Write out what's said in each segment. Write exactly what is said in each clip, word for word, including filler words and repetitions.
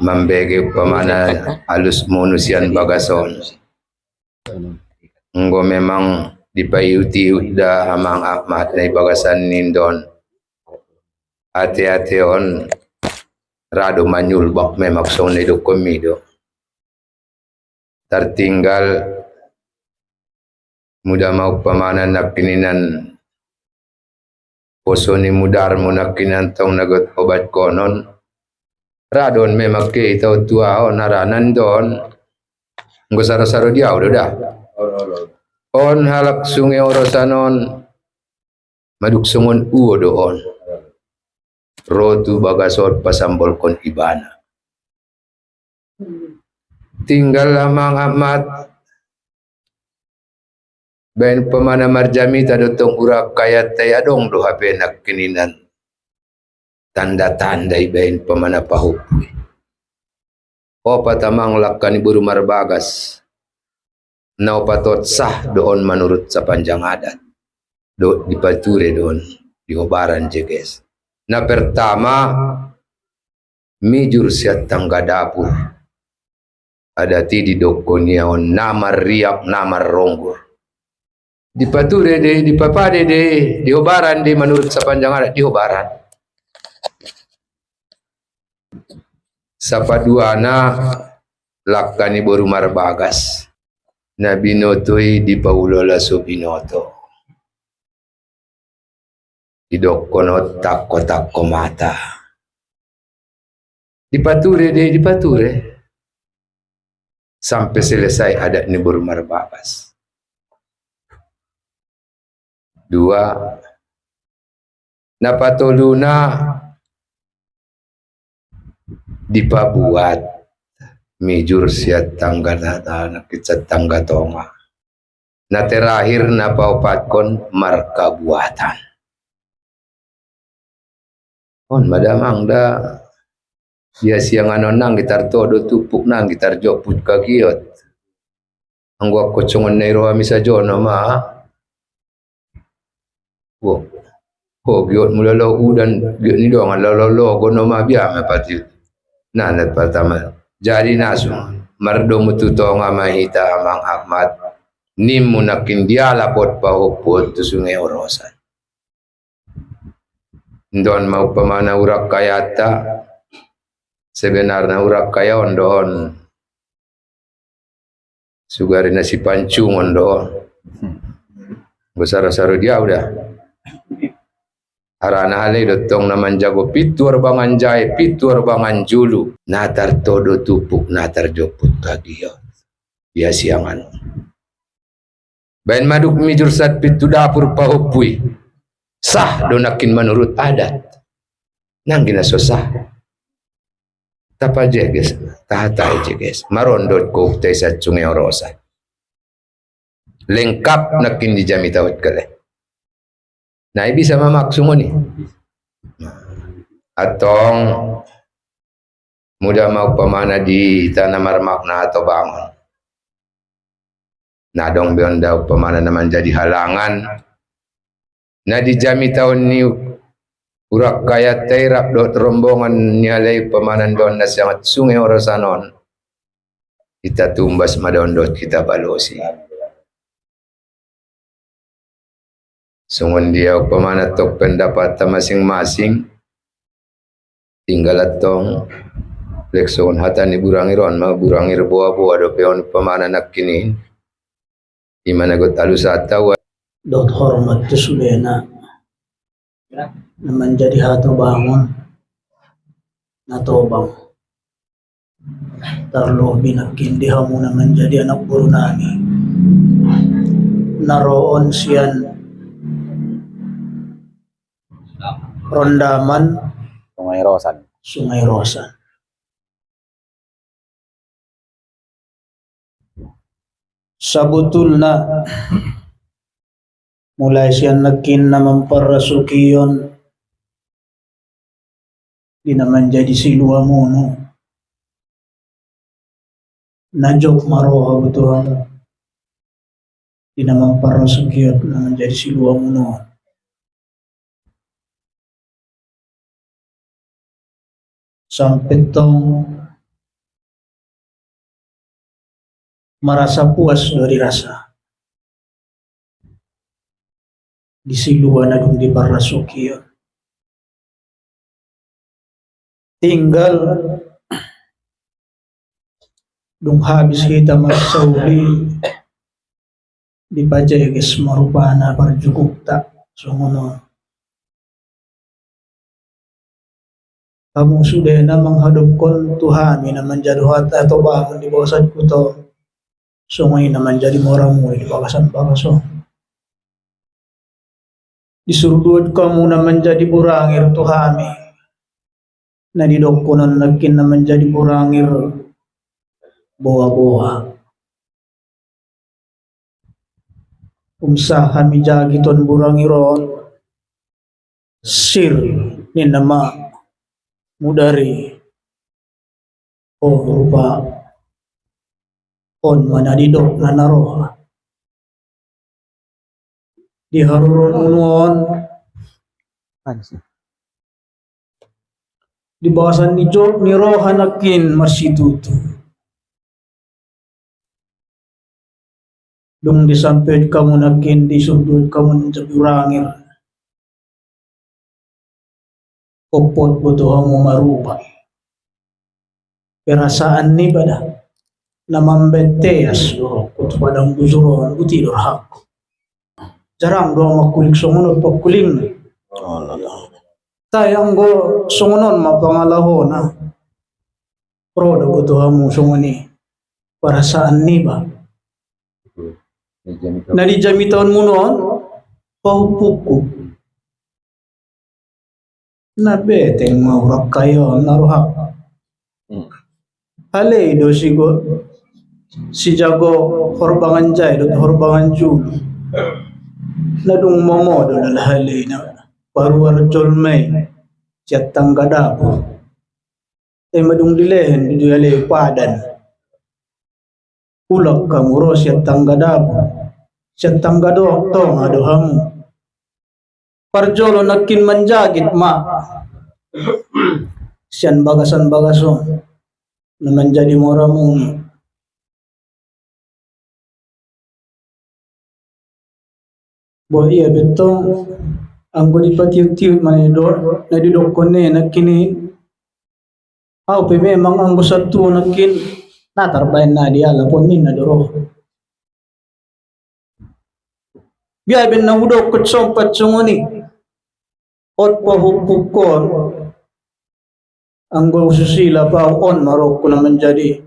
mambege umpamana alus munu sian bagas on. Anggo memang dipaihut-ihut da amang Ahmad na i bagasan ni inda on, ate-ate on ra do manyulbak memang songon na idokkon mi do. Tartinggal muda ma umpamana nangkiningan poso ni mudarmu nangkiningan tong na got obatkonon. Ra do on memang ke ita on tu aha on harana do on. Anggo saro-saro di au do da. On halak Sunge Orosan on madung songon uo do on. Ro tu bagas on pasambolkon ibana. Tinggal amang Ahmad. Baen umpamana marjamita do tong urang kayat tai adong do hape nangkiningan tanda-tanda ibaen umpamana pahompu i. Opat amang langka ni boru marbagas. Na opat on sah do on manurut sapanjang adat. Do dipature do on di hobaran jeges. Na pertama, mijur sian tangga dapur. Adat i didokkon ia on na marriak na marronggur. Dipature de, dipapade de, di hobaran de manurut sapanjang adat di hobaran. Sapaduana langka ni boru marbagas. Na binoto i dipaulala so binoto. Didokkon on tangko-tangko mata. Dipature de, dipature. Sampe selesai adat ni boru marbagas. Dua. Na patoluna dipabuat mijur sian tangga na, na, na, sian tangga tonga. Na terakhir na paopatkon markabuatan. On ma damang da. Ia siangan on nanggi tartodo tumpuk nanggi tarjomput kagiot. Anggo angkon songon na i rohami sajo nama. Wo. Ho giot mula lao udan giot ni dongan lao lao logo nama biama pati. Na na pertama. Jadi nasu mardomu tu tonga ma hita amang Ahmad. Nimmu nangkin dialap on pahompu on tu Sungai Orosan. Ndon ma umpamana urang kayanta. Sebenarna urang kaya on do on. Sugari na sipancungon do on. Anggo saro-saro di au da. Harana ale do tong na manjago pintu arbangan jae pintu arbangan julu. Na tartodo tumpuk na tarjomput kagiot. Ia siangan on. Baen madung mijur sian pintu dapur pahompu i. Sah do nangkin manurut adat. Nanggi na so sah. Tapajeges, tahatai jeges. Marondot ko ukta i sian Sungai Orosan. Lengkap nangkin di jamita on kale. Na i bisa ma maksud on i. Antong muda ma umpamana di hita na marmakna hatobangon. Na adong be on da umpamana na manjadi halangan. Na di jamita on ni urang kayanta i rap dohot rombongan ni alai umpamana da on na siangan Sungai Orosan on. Hita tumbas ma da on dohot hita balosi. Songon dia umpamana tong pendapatta masing-masing. Tinggal antong lek songon hata ni burangir on ma burangir boa-boa dope on umpamana nangkin i. Ima na got alusanta ua. Dohot hormat tu sudena na manjadi hatobangon na tobang. Tarlobi nangkin di hamu na manjadi anak boru nami na ro on sian Rondaman Sungai Rosan. Sungai Rosan. Sabotulna mulai sian nangkin na mamparasuki on di na manjadi siluamunu. Na jop ma roha butuhan di na mamparasuki on na manjadi siluamunu. Sampe tong marasa puas do dirasa di silua na dung diparrasuki on. Tinggal dung habis hita marsauli, dipajeges ma rupana parjugukta songon on. Hamu sudena manghadopkon tu hami na manjadi hatobangon di bagasan huta on, songon i na manjadi muramuni di bagasan bagas on. Disurduhon hamu na manjadi burangir tu hami, na didokkon on nangkin na manjadi burangir boa-boa. Umsa hami jagiton burangir on, sir ninna ma mudari. O rupa on ma na didok na na roha. Di haroronmuna on, di bagasan ni jolo ni roha nangkin marsitutu. Dung disampehon hamu nangkin, disurduhon hamu manjadi burangir, hophop do tu hamu maruba. Perasaan niba da na mambaen teas do rohangku tu padang bujur on, buti do rohangku. Jarang do ahu mangkuling songon on pangkulingna. Alai anggo songon on ma pangalahona, ro do tu hamu songon i perasaan niba. Na dijamitaonmuna on pahophopku. Na beteng ma hurang kayon na rohangku. Halei do sigo, sijago horbangan jae dohot horbangan julu. Na dung mamodal halei na paruar jolma i sian tangga dapur. Ai madung dilehen do halei padan. Ulang hamu ro sian tangga dapur, sian tangga do tonga do hamu. Parjolo nangkin manjagit ma sian bagasan bagas on na manjadi muramuni. Boha ia pe tong, anggo dipatiup-tiup ma na didokkon i nangkin i, ahu pe memang anggo satuo nangkin na tarbaen na dialap on ninna do roha. Bia baen na hudokkon sompat songon i. Hot pahophopkon. Anggo husilap ahu, on ma rohangku na manjadi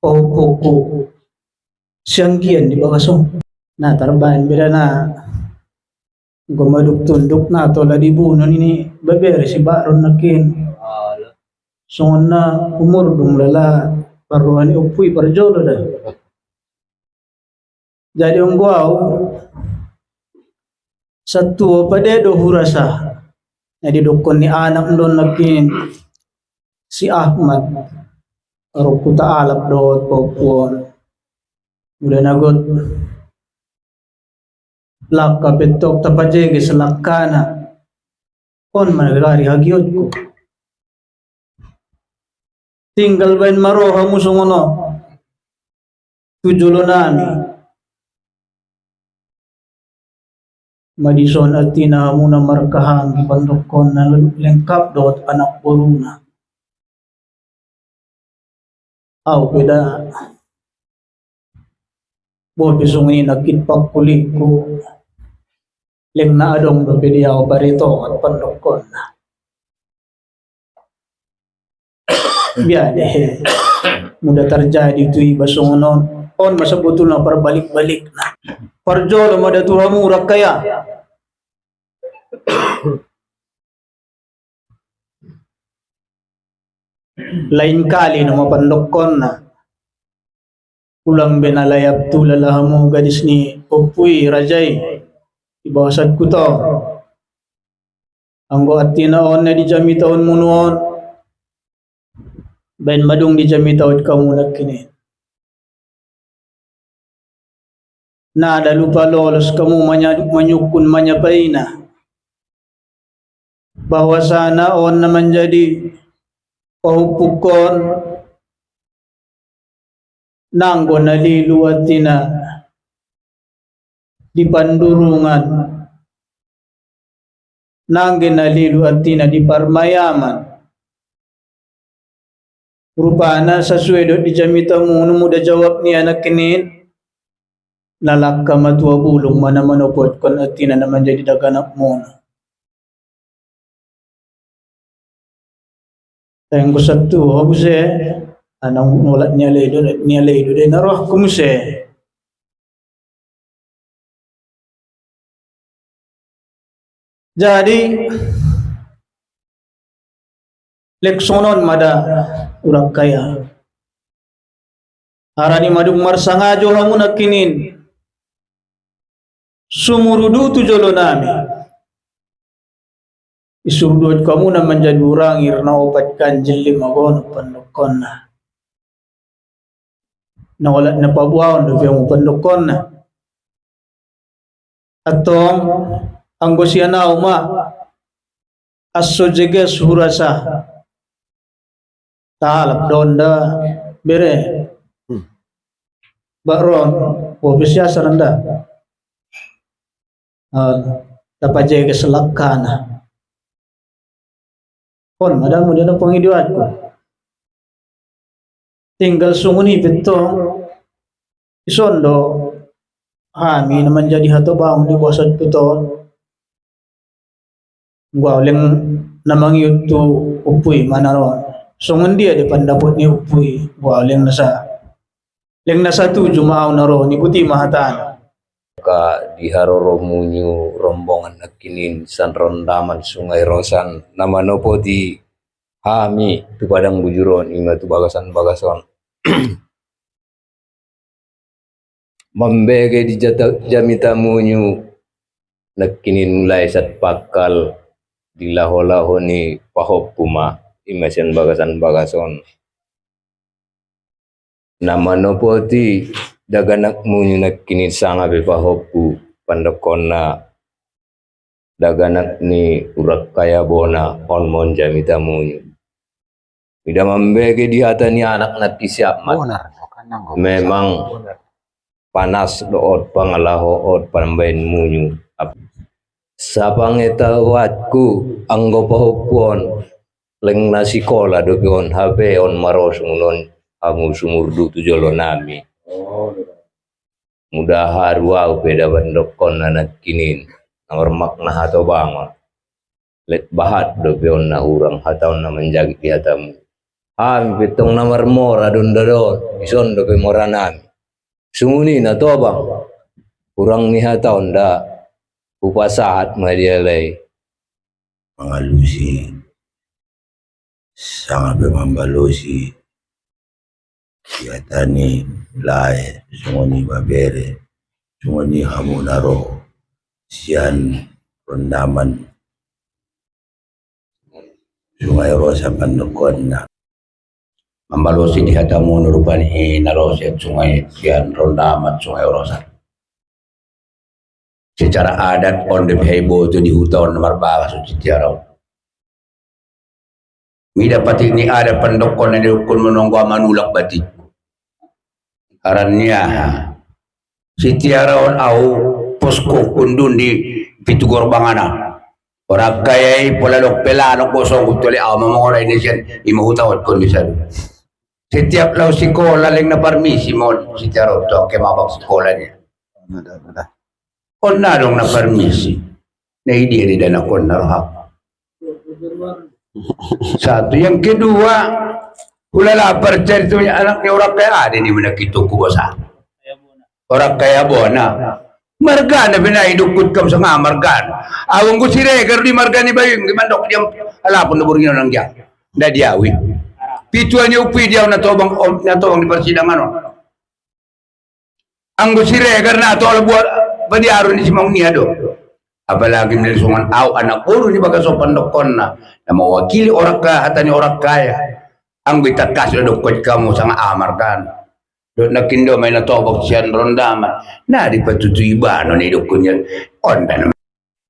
pahophopku. Sianggian di bagas on na tarbaen, beda na anggo madung tunduk na tola dibunu ni bebere si Bakron nangkin. Songon na umur dung lala parroha ni ompu i parjolo da. Jadi anggo ahu satuo pade do hurasa na didokkon ni anak do nangkin si Ahmad. Rok huta alap dohot pahophopkon. Mula na got langka pe tong tapajeges langkana. On ma gari hagionku. Tinggal baen ma roha musung on tu jolo nami. Madison artina hamu na markahanggi pandokkonna lengkap dohot anak boruna. Ahu pe da. Bope songon i nangkin pangkulingku. Leng na adong dope di ahu paretongan pandokkonna. Biar deh. Muda terjadi tu iba songon on. On ma sebetulna parbalik-balikna. Parjolo ma da tu hamu rangkaya. Lain kali nama pandokkonna. Ulang be na layap tu lala hamu gadis ni ompu i raja i. Di bagasan huta on. Anggo artina on na dijamitaonmuna on. Baen ma dung dijamitaon hamu nangkin i. Ndada lupa lolos hamu manya-, manyungkun manyapaina. Bahwasana on na manjadi pahompungkon, nanggo na lilu atina di Pandurungan, nanggo na lilu atina di Parmayaman. Rupana sasuai dohot di jamita munu, mula jawab ni anak ini, na langka matua bulung ma na manopothon atina na manjadi daganak munu. Tenggo satu ho muse, anang nolat ni alai do, ni alai do de na rohku muse. Jadi, lek songon on ma da, Urang Kaya. Harani madung marsangajo hamu nangkining sumurdu tu jolo nami. Isuruduhon hamu na manjadi urang, irna opat ganjil lima gonop pandokkonna. Na olat na paboaon dope hamu pandokkonna. Antong, anggo sian au ma, aso jeges hurasa. Talap do on da, bere. Hmm. Bak ron, bo pe siasa nanda. Ah, tapajeges langkana. On ma da mudena pangidoanku. Tinggal songon i pe tong, ison do hami na manjadi hatobangon di bosan pe tong. Gua leng na mangihut tu ompu i ma na ro. Songon dia do pandapot ni ompu i, gua leng na sa, leng na satuju ma au na ro, nibuti ma hatana. Ka di haroro munu rombongan nangkining sian Rondaman Sungai Rosan na manopoti hami tu padang bujur on, ima tu bagasan bagas on. Mambege di jata-, jamita munu nangkining mulai sian pangkal di laho-laho ni pahompu ma, ima sian bagasan bagas on. Na manopoti daganak munu nangkining sanga pe pahompu, pandokkonna daganak ni Urang Kaya bona on ma on jamita munu. Mida mambege di hata ni anak nangkin si Ahmad. Memang panas do on pangalaho on pambaen munu. Ap-, sapangetahuanku anggo pahompu on leng na sikola dope on, hape on ma ro songon on hamu sumurdu tu jolo nami. Mula haru au pe da pandokkonna nangkining na marmakna hatobangon. Lek bahat dope on na hurang hata on na manjagit di hatamu. Hami pe tong na marmora do on da do on, ison dope mora nami. Songon i na tobang, hurang ni hata on da, hupasahat ma di alai. Mangalusi, sanga pe mambalosi, di hata ni lae, songon i babere, songon i hamu na ro sian Rondaman Sungai Rosan pandokkonna. Mambalosi di hatamu na rupani i na ro sian Sungai, sian Rondaman Sungai Rosan. Secara adat on dope haiboto di huta on na marbagas on sitiara on. Mida patik ni adat pandokkon na didokkon manonggo amanulak batik. Harani aha? Sitiara on au posko hundun di pitu gorbangana. Orang kaya i pola dok pelano kosong kutole au mamangora ini sian ima huta on kon bisa. Setiap laho sikola leng na parmisi ma on sitiara on tu angke mabang sikola ni. On na adong na parmisi. Na i dia di danakkon na rohak. Satu, yang kedua, hulala parcarito ni anak ni orang kaya ada di mana kita ku bosa. Orang kaya bona. Margana pe na idokkon kam sanga margana. Au anggo Siregar di margana i bayu di mandok dia alapon do borngin nang dia. Nda diawi. Pituan ni upi dia na tobang, na tobang di persidangan on. Anggo Siregar na tolap buat padiaron ni si Maung Nia do. Apalagi mending songon au anak boru ni bagas on pandokkonna na mewakili orang kaya, hata ni orang kaya. Anggo itangkas do dokkon kamu sanga amar kan. Dot nakin do main na tobok sian Rondaman na dipatutu ibana na idokkon on da na.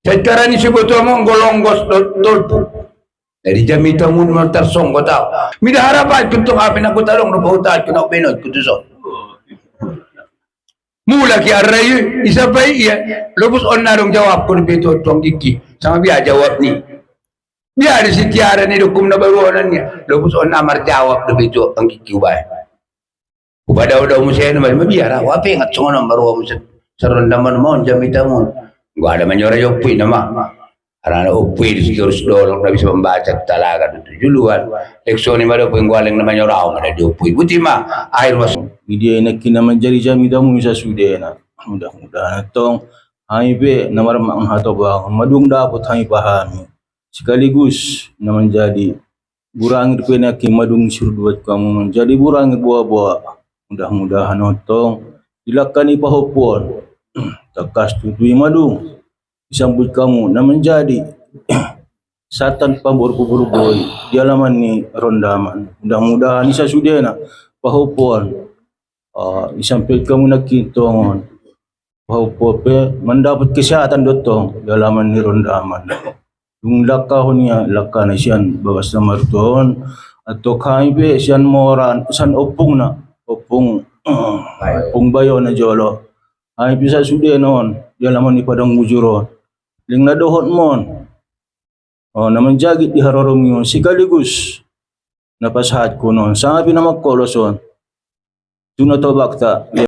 Secara ni siboto mo anggo longgos do tolpu. Jadi jamita muna ma tarsonggot au. Mida harapanku tong, hape nanggo tadong do pahutanku na umbahen on tu son. Mulak i arra i, i sapai ia, lobus on na adong jawabku dope tu anggingki. Sanga bia jawab ni. Bia di si Tiara ni dohot na baru on i, lobus on na marjawab dope tu anggingki ubaen. Hupadao-dao muse nama, mabiar au, hupenget songon on ma roha muse. Saronda ma on jamita muna. Nunga ada manyora i, ompu i nama. Harana ompu i di si torus dolok na bisa mambaca talaga tu juluan. Lek songon i ma dope, nunga leng na manyora au ma na di ompu i. Boti ma akhir mas. Idia i nangkin na manjadi jamita muna sasudena. Mudah-mudahan tong hami pe na marmak hatobangon, madung dapot hami pahami. Sekaligus na manjadi burangir pe nangkin madung sirduat hamu manjadi burangir boa-boa. Mudah-mudahan on tong di langka ni pahompu on tangkas tutu i madung disambut hamu na manjadi santabi pamborbu-borbu i di alaman ni rondaman. Mudah-mudahan i sasudena pahompu on, ah, disampaikan hamu nangkin tong on. Pahompu on pe mandapot kesehatan do tong di alaman ni rondaman. Dung langkahon ia langkana sian bagas na martua on, antong hami pe sian moran, sian ompungna, ompung, ompung Bayo na jolo. Hami pe sasudena on di alaman ni padang bujur on. Leng na dohot ma on. O, na manjagit di haroromion sekaligus na pasahathon on, sanga pe na mangkolos on tu na tobakta.